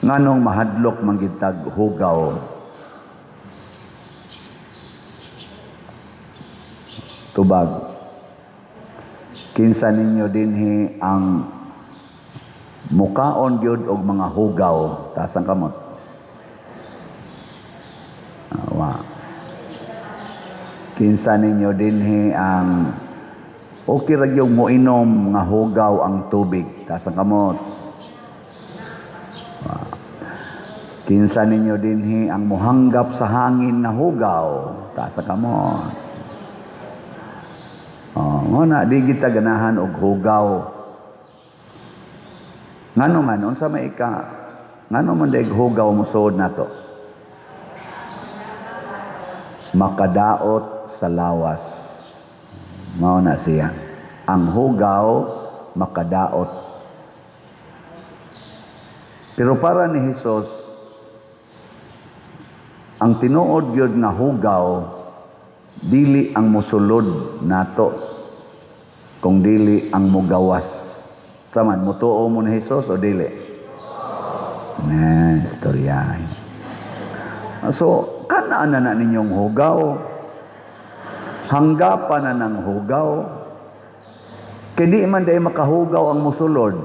Nganong mahadlok man gyud tag hugaw? Tubag. Kinsa ninyo dinhi ang mukaon gyud og mga hugaw? Taas ang kamot. Awa. Kinsa ninyo dinhi ang okay ra gyud moinom nga hugaw ang tubig? Taas ang kamot. Wa. Kinsa ninyo dinhi ang mohanggap sa hangin nga hugaw? Taas ang kamot. Oh, mo na di kita ganahan og hugaw. Ngano man unsa may ika? Ngano man day hugaw mosuod nato? Makadaot sa lawas. Mao na siya. Ang hugaw makadaot. Pero para ni Hesus, ang tinuod gyud nga hugaw dili ang mosulod nato, kung dili ang mogawas. Saman motuo mo ni Hesus o dili? Na istorya. So kanaan na na ninyong hugaw. Hanggapan na ng hugaw. Kay di man day makahugaw ang mosulod.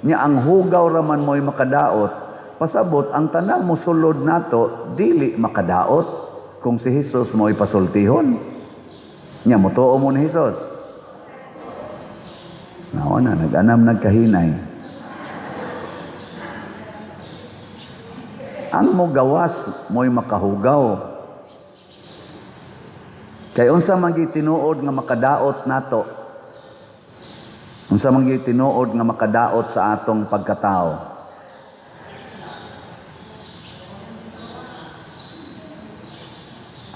Nya ang hugaw raman mo'y makadaot. Pasabot ang tanang mosulod nato dili makadaot kung si Hesus mo'y pasultihon. Nya motuo mo ni Hesus. Nao na nag-anam nagkahinay. Ang mogawas mo'y makahugaw. Kay unsa man gyud tinuod nga makadaot nato? Unsa man gyud tinuod nga makadaot sa atong pagkatao?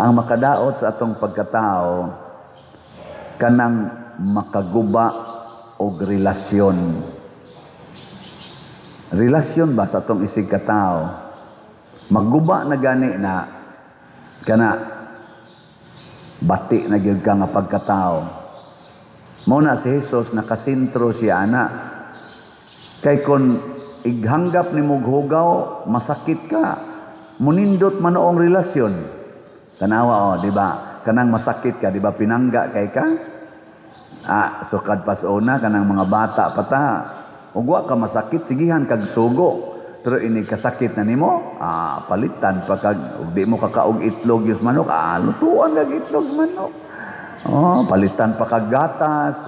Ang makadaot sa atong pagkatao kanang makaguba og relasyon. Relasyon ba sa atong isig katao? Magguba na gani na kana bati na gyud ka nga pagkatao. Mao na si Jesus nakasentro siya ana. Kay kon ighanggap nimo og hugaw, masakit ka. Munindot man noong relasyon. Tanawa o, di ba? Kanang masakit ka, di ba pinangga kay ka? Sukad pas una kanang mga bata pa ta. Ug wa ka masakit, sigihan kag sugo. Pero ini kasakit na nimo, palitan pa kag ug di mo kakaog itlog yus manok, lutuan kag itlog sa manok. Oh, palitan pa kag gatas,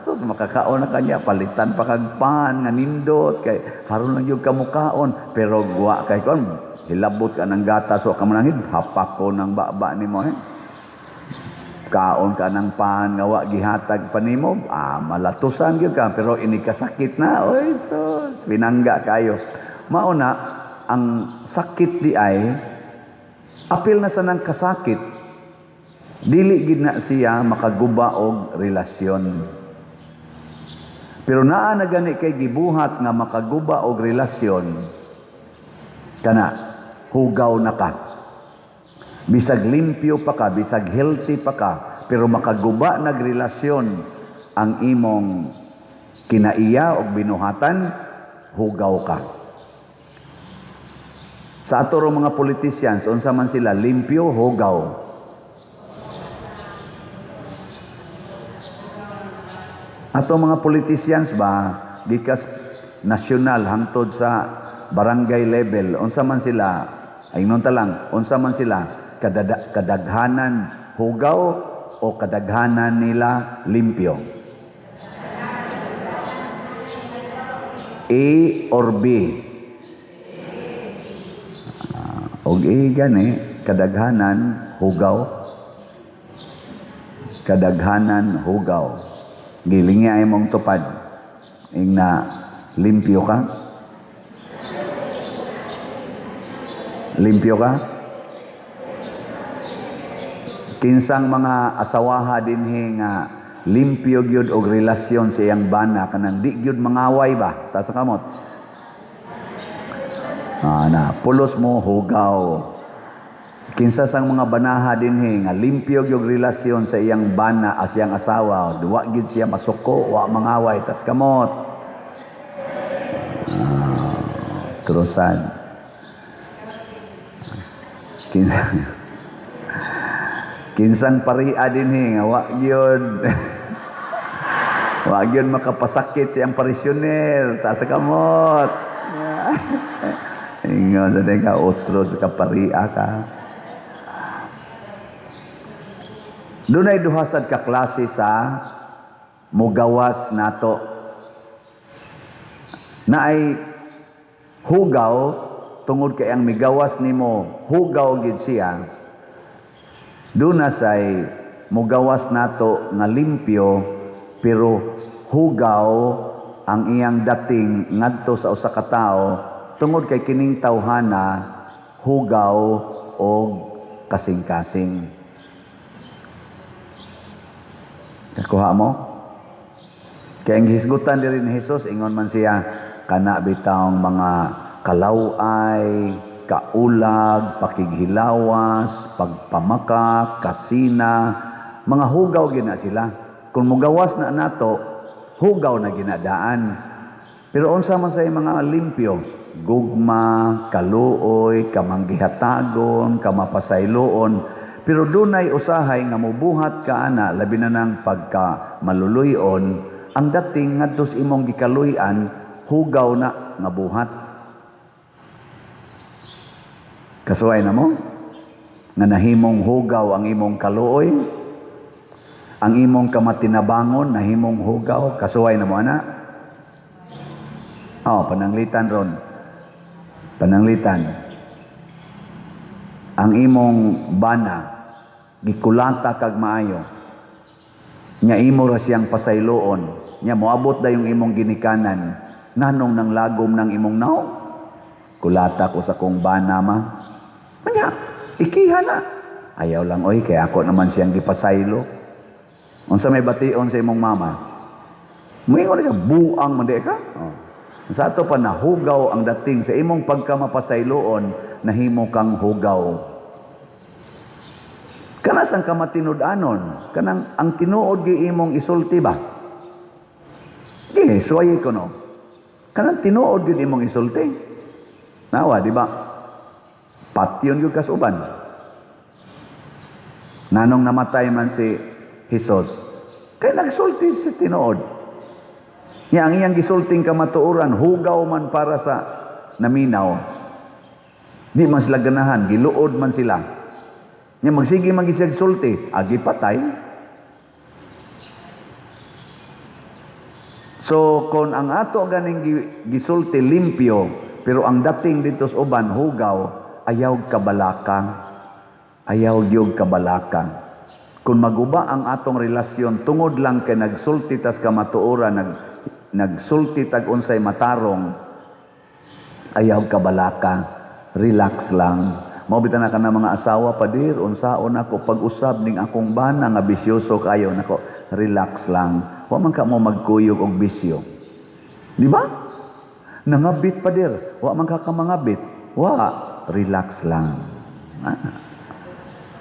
so makakaon na kanya, palitan pa kag pan nga nindot kay haron lang gyud ka mukaon, pero wa kay kon hilabot ka ng gatas wa ka mananghid, hapak ko ng baba nimo eh. Kaon ka ng pan nga wa gihatag pa nimo, malatusan gyud ka, pero ini kasakit na, oy sus, pinangga kayo. Mao na ang sakit di ay apil na sa nang kasakit. Dili gid na siya makaguba og relasyon. Pero naa na gani kay gibuhat nga makaguba og relasyon, kana hugaw na ka. Bisag limpyo pa ka, bisag healthy pa ka, pero makaguba nag relasyon ang imong kinaiya og binuhatan, hugaw ka. Sa ato rong mga politicians, unsa man sila, limpyo, hugaw. Ato mga politicians ba, gikas nasyonal hangtod sa barangay level, unsa man sila, ay ta lang, unsa man sila, kadaghanan hugaw o kadaghanan nila limpyo? A or B? Og A gani, kadaghanan hugaw. Kadaghanan hugaw. Giling niya imong tupad. Ing na limpyo ka? Limpyo ka? Kinsang mga asawaha dinhi nga limpyo gyud og relasyon sa iyang bana kanang di gyud mangaway ba? Taas ang kamot. Na pulos mo hugaw. Kinsa sang mga banaha dinhi nga limpyo gyud relasyon sa iyang bana as iyang asawa, wa gyud siya masuko, wa mangaway, tas kamot. Trusan. Kinsang paria dinhi nga wa gyud wa gyud makapasakit siyang parishioner, taas sa kamot. Ingon sa ka otro sa kaparia ka. Dunay duha sad ka klase sa mugawas nato. Naay hugaw tungod kay ang migawas nimo hugaw gid siya. Duna say mugawas nato nga limpyo pero hugaw ang iyang dating ngadto sa usa ka tawo tungod kay kining tawhana hugaw og kasing-kasing. Nakuha mo? Kaya ang hisgutan diri ni Jesus, ingon man siya, kana bitawng mga kalaway, kaulag, pakighilawas, pagpamaka, kasina, mga hugaw gina sila. Kung mugawas na nato, hugaw na ginadaan. Pero unsa man say mga limpyo, gugma, kaluoy, kamanggihatagon, kamapasayloon. Pero dunay usahay nga mubuhat ka ana, labi na nang pagka maluluyon, ang dating ngadto sa imong gikaluy-an, hugaw na nga buhat. Kasuway na mo? Nga nahimong hugaw ang imong kaluoy, ang imong kamatinabangon, nahimong hugaw, kasuway na mo ana? Oh, pananglitan ron. Pananglitan. Ang imong bana, gikulata kag maayo. Nya imo ra siyang pasayloon. Nya moabot dayong imong ginikanan. Nganong nang lagom ng imong naong? Kulata ko sa kong bana ma. Nya, ikiha na. Ayaw lang oy, kay ako naman siyang gipasaylo. Unsa may bation sa imong mama? Moingon siya, buang man di ka. Oh. Sa ato pa nahugaw ang dating sa imong pagkamapasayloon, nahimo kang hugaw. Kanas ang kamatinud-anon, kanang ang tinuod gi imong isulti ba? Gi, suwayi ko no. Kanang tinuod gyud imong isulti. Nawa, di ba? Patyon gyud kas uban. Nanong namatay man si Jesus, kay nagsulti sa tinuod. Nya ang iyang gisulting kamatuoran, hugaw man para sa naminaw. Di man sila ganahan, giluod man sila. Nya magsige man gid siya sulti, agi patay. So kon ang ato ganing gisulti limpyo, pero ang dating dito sa uban hugaw, ayaw kabalaka. Ayaw gyud kabalaka. Kung maguba ang atong relasyon tungod lang kay nagsulti tas kamatuoran, nagsulti tag unsay matarong, ayaw kabalaka, relax lang. Mao bitan na ka na mga asawa, padir, unsaon ako pag-usab ning akong bana nga bisyoso kayo nako, relax lang. Wa man ka mo magkuyog og bisyo. Di ba? Nangabit padir, wa man ka kamangabit. Wa, relax lang. Ah.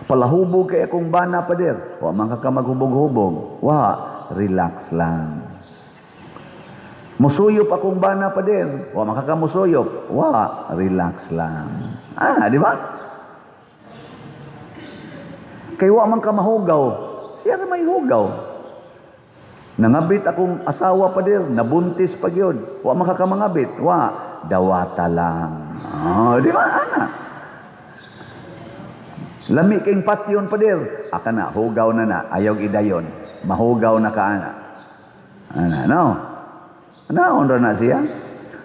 Palahubog kay akong bana padir, wa man ka maghubog-hubog. Wa, relax lang. Musuyop akong bana padir, wa man ka musuyop. Wa, relax lang. Ah, di ba? Kay wa man ka mahugaw, siya ra may hugaw. Nangabit akong asawa padir, nabuntis pa gyud. Wa man ka kamangabit, wa, dawata lang. Oh, di ba ana? Lami king patyon padir, aka na hugaw na na, ayaw idayon. Mahugaw na ka ana. Ana, no? Naon ra na siya?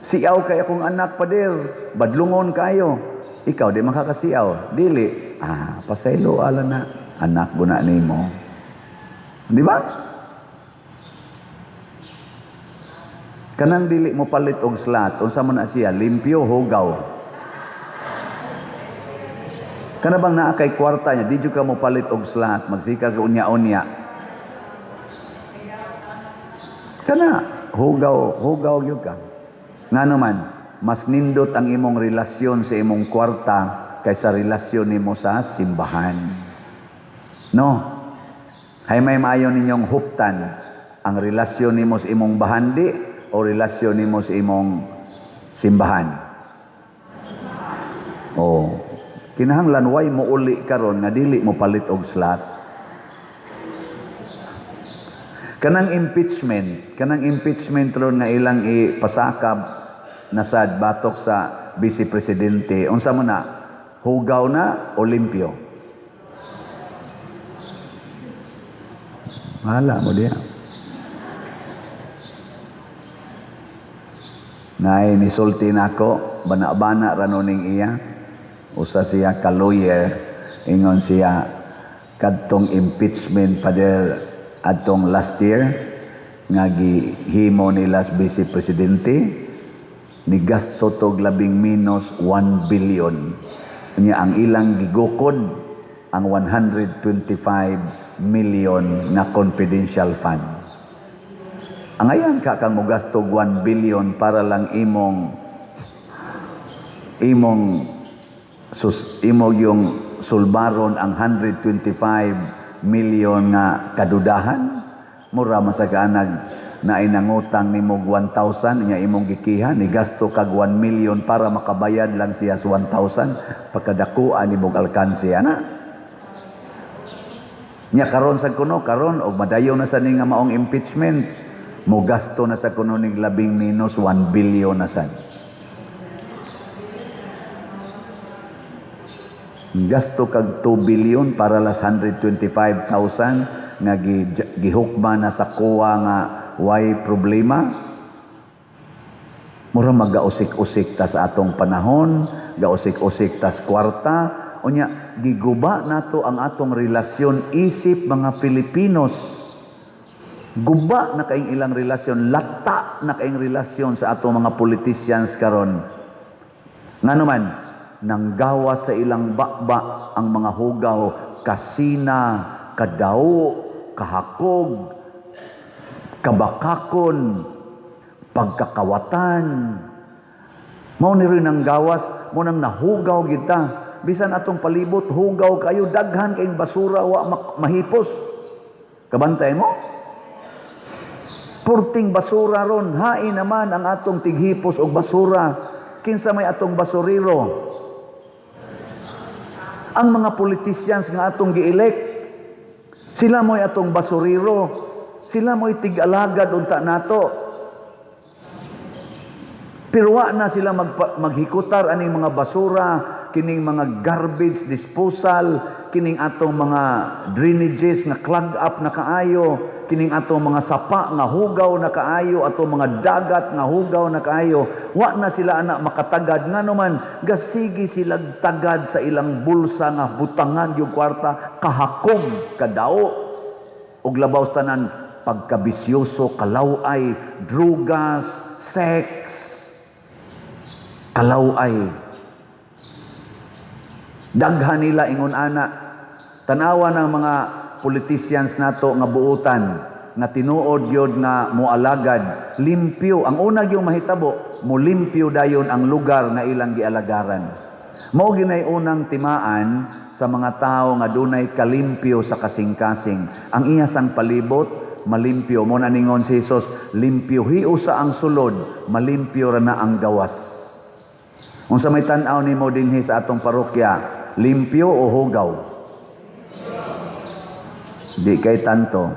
Siaw kay akong anak padir, badlungon kayo. Ikaw di makakasiaw, dili. Ah, pasaylo ala na, anak guna nimo. Di ba? Kanang dili mo palit og slat, unsa man na siya, limpyo hugaw. Kana bang naa kay kwarta niya, di jud ka mo palit og slat, magsikar ka unya-unya. Kana hugaw, hugaw gyud ka. Ngano man, mas nindot ang imong relasyon sa imong kwarta kaysa relasyon nimo sa simbahan. No? Hay may maayo ninyong huptan ang relasyon nimo sa imong bahandi o relasyon nimo sa imong simbahan. Oh. Kinahanglan way mo uli karon nga dili mo palit og slot. Kanang impeachment ron nga ilang ipasakab na sad batok sa vice presidente, unsa mo na? Hugaw na o limpyo? Hala mo diya. Nay nisulti nako, bana-bana ra ning iya. Usa siya ka lawyer, ingon siya kadtong impeachment, Father, adtong last year nga gihimo nila sa vice presidente, ni gasto tog labing minus 1 billion. Nya ang ilang gigukod ang 125 million na confidential fund. Ang ayan ka kang mogasto 1 billion para lang imong imong sus, imo yung sulbaron ang 125 million nga kadudahan. Mura masaganag na inangutang nimo 1,000 nya imong gikiha ni gasto kag 1 million para makabayad lang siya sa 1,000, pagkadakuan nimo alkanse ana. Nya karon sa kuno karon og madayon na sa ni nga maong impeachment, mo gasto na sa kuno ning labing minus 1 billion na sad. Gasto kag 2 billion para las 125,000 nga gihukma na sa kuwa nga way problema. Mura magausik-usik ta sa atong panahon, gausik-usik tas kwarta. Unya giguba nato ang atong relasyon isip mga Filipinos. Guba na kaing ilang relasyon, lata na kaing relasyon sa atong mga politicians karon. Ngano man nanggawa sa ilang bakba ang mga hugaw, kasina, kadao, kahakog, kabakakon, pagkakawatan. Mao ni rin ang gawas, mo nang nahugaw kita. Bisan atong palibot, hugaw kayo, daghan kayong basura, wa mahipos. Kabantay mo? Purting basura ron, hain naman ang atong tighipos og basura. Kinsa may atong basurero? Ang mga politicians nga atong gi-elect, sila mo'y atong basurero, sila mo'y tig-alagad unta nato. Pero wa na sila maghikutar aning mga basura, kining mga garbage disposal, kining atong mga drainages nga clog up na kaayo, kining atong mga sapa nga hugaw na kaayo, atong mga dagat nga hugaw na kaayo. Wa na sila anak makatagad, ngano man gasigi sila tagad sa ilang bulsa nga butangan yung kwarta, kahakog kadao og labaw sa tanan pagkabisyoso, kalaway, drugas, sex, kalaway. Daghan nila ingon ana. Tanawa ng mga politicians nato nga buutan, nga tinuod gyud nga moalagad, limpyo. Ang una gyud mahitabo, molimpyo dayon ang lugar nga ilang gialagaran. Mao ginay unang timaan sa mga tawo nga dunay kalimpyo sa kasing-kasing. Ang iya sang palibot, malimpyo. Mo na ningon si Jesus, limpyo hiusa ang sulod, malimpyo ra na ang gawas. Unsa may tan-aw nimo dinhi sa atong parokya, limpyo o hugaw? Di kay tanto.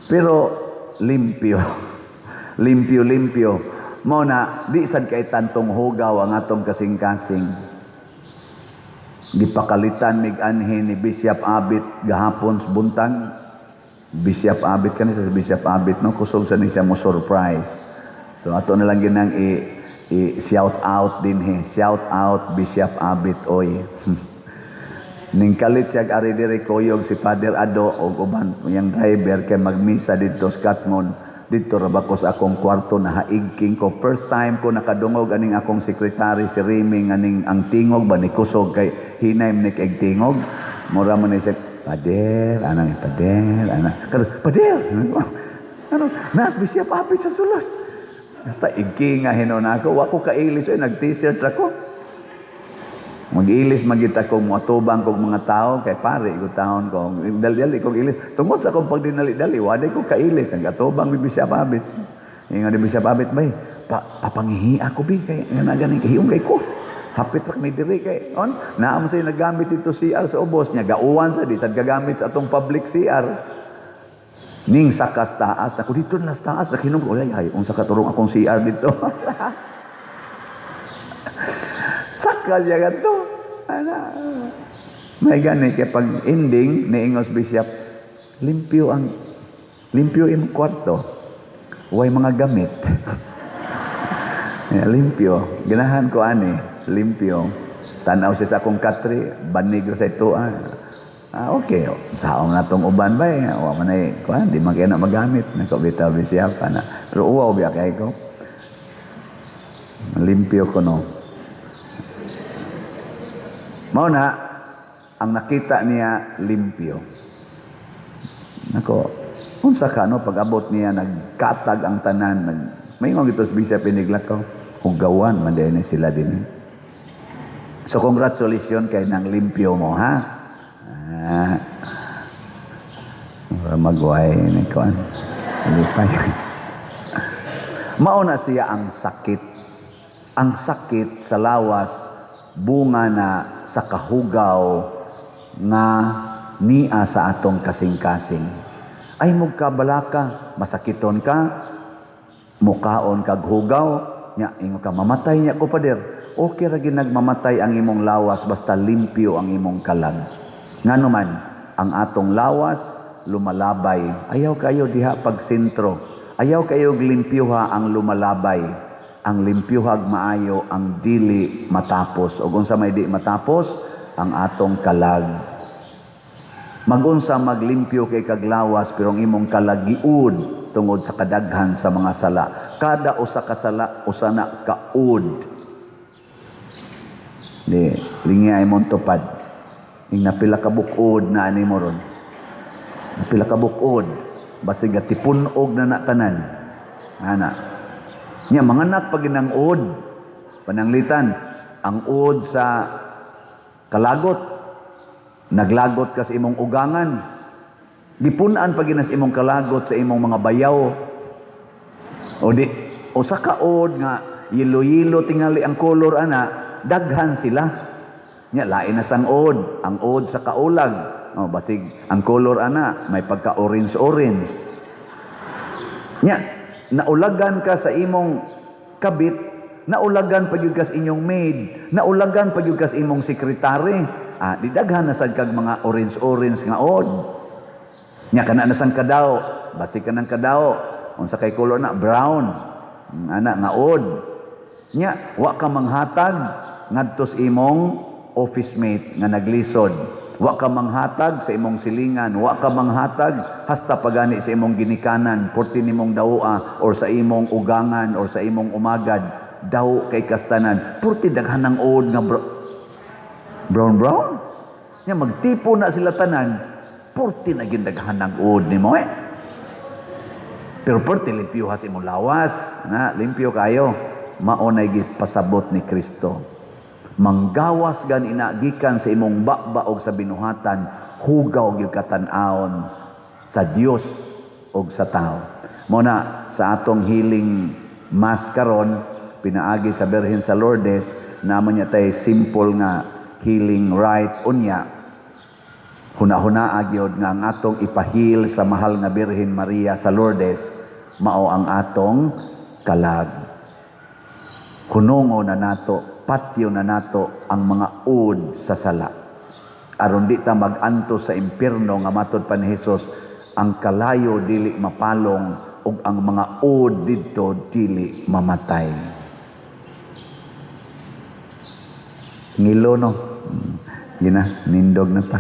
Pero limpyo. Limpyo, limpyo. Mo na, di sad kay tantong hugaw ang atong kasing-kasing. Gipakalitan mig anhi ni Bishop Abit gahapon sa buntag. Bishop Abit kani sa Bishop Abit, no, kusog sa ni siya mo surprise. So ato na lang ginang i shout out dinhi. Shout out Bishop Abit oy. Ning kalit siya ari diri koyog si Father Ado og uban yang driver kay magmisa didto sa Katmon. Didto ra ba ko sa akong kwarto, nahaigking ko. First time ko nakadungog aning akong sekretary si Riming aning ang tingog ba ni kusog kay hinay ni kay tingog. Mura man ni siya, "Pader," anang, "Pader," ana. "Pader." Ano, nas Bishop Abit sa sulod. Basta igki nga hinon ako, wa ko kailis oy, nag-t-shirt ako. Mag-ilis magita ko moatubang kog mga tao kay pare ko taon ko. Dali-dali kog ilis. Tungod sa akong pagdinali-dali, wa ko kailis ang atubang ni Bishop Abit. Ingon ni Bishop Abit, "Bay, papangihi ako bi kay nga na gani kahiyong kay ko." Hapit ra mi diri kay on naa mo say nagamit dito CR sa ubos niya, gauwan sa di sad gagamit sa atong public CR. Ning sakas taas, ako dito na sa taas, nakinom ko, ay, ay, unsa ka turong akong CR dito. Saka siya ganito. Ana. May gani kay pag ending niingos bishop, limpyo ang limpyo imong kwarto. Way mga gamit. Yeah, limpyo. Ganahan ko ani, limpyo. Tanaw siya sa akong katre, banig ra sa ito. Ah, okay. Saong na tong uban ba eh. Wa man ay, kuan, di man kaya na magamit. Nako bitaw bishop ana. Pero uwaw biya kay ko. Limpyo ko no. Mao na ang nakita niya, limpyo. Nako, unsa ka no pag abot niya, nagkatag ang tanan, nag may mga gitos bishop iniglakaw, hugawan man din sila din. So congratulations kay nang limpyo mo, ha. Ah, magway ni kuan. Lipay. Mao na siya ang sakit. Ang sakit sa lawas, bunga na sa kahugaw nga nia sa atong kasing-kasing. Ay mugkabalaka, masakiton ka, mukaon kag hugaw, nya ingon ka, "Mamatay nya ko, pader." Okay ra nagmamatay ang imong lawas basta limpyo ang imong kalag. Ngano man ang atong lawas lumalabay. Ayaw kayo diha pag sentro. Ayaw kayo limpyuha ang lumalabay. Ang limpyuhag maayo ang dili matapos. O unsa may di matapos? Ang atong kalag. Magunsa maglimpyo kay kaglawas pero ang imong kalagiud tungod sa kadaghan sa mga sala. Kada usa ka sala, usa na kaud. Di, lingi ay mong tupad. Ing napila ka bukod na ani mo ron. Napila ka bukod. Basig tipunog na na tanan. Ana. Nya manganak pag ginang ud. Pananglitan, ang ud sa kalagot. Naglagot ka sa imong ugangan. Gipunan pag ginas imong kalagot sa imong mga bayaw. O di, usa ka ud nga yelo-yelo tingali ang kolor ana, daghan sila. Nya lain na sang ud, ang ud sa kaulag. O basig ang kolor ana may pagka orange orange. Nya naulagan ka sa imong kabit, naulagan pa gyud ka sa inyong maid, naulagan pa gyud ka sa imong sekretary. Ah, di daghan na sad kag mga orange orange nga od. Nya kana na sang kadaw, basig ka ng kadaw, unsa kay kolor na, brown. Ana nga od. Nya wa ka manghatag ngadto sa imong office mate nga naglisod. Wa ka manghatag sa imong silingan, wa ka manghatag hasta pagani sa imong ginikanan, porti nimong dawa or sa imong ugangan or sa imong umagad, daw kay kastanan. Porti daghan ng od nga brown brown. Nya magtipo na sila tanan, porti na gindaghan ng od nimo eh. Pero porti limpyo sa imong lawas, na limpyo kayo. Mao nay gipasabot ni Kristo. Manggawas gan ina gikan sa imong baba og sa binuhatan, hugaw gyud katan-awon sa Dios og sa tao. Mo na sa atong healing mass karon pinaagi sa Birhen sa Lourdes, naman niya tay simple nga healing rite unya. Huna-hunaa gyud nga ang atong ipahil sa mahal nga Birhen Maria sa Lourdes mao ang atong kalag. Hunongo na nato, patyo na nato ang mga ud sa sala. Aron di ta mag-antos sa impierno nga matod pa ni Hesus, ang kalayo dili mapalong ug ang mga ud didto dili mamatay. Ngilo no. Gina, nindog na ta.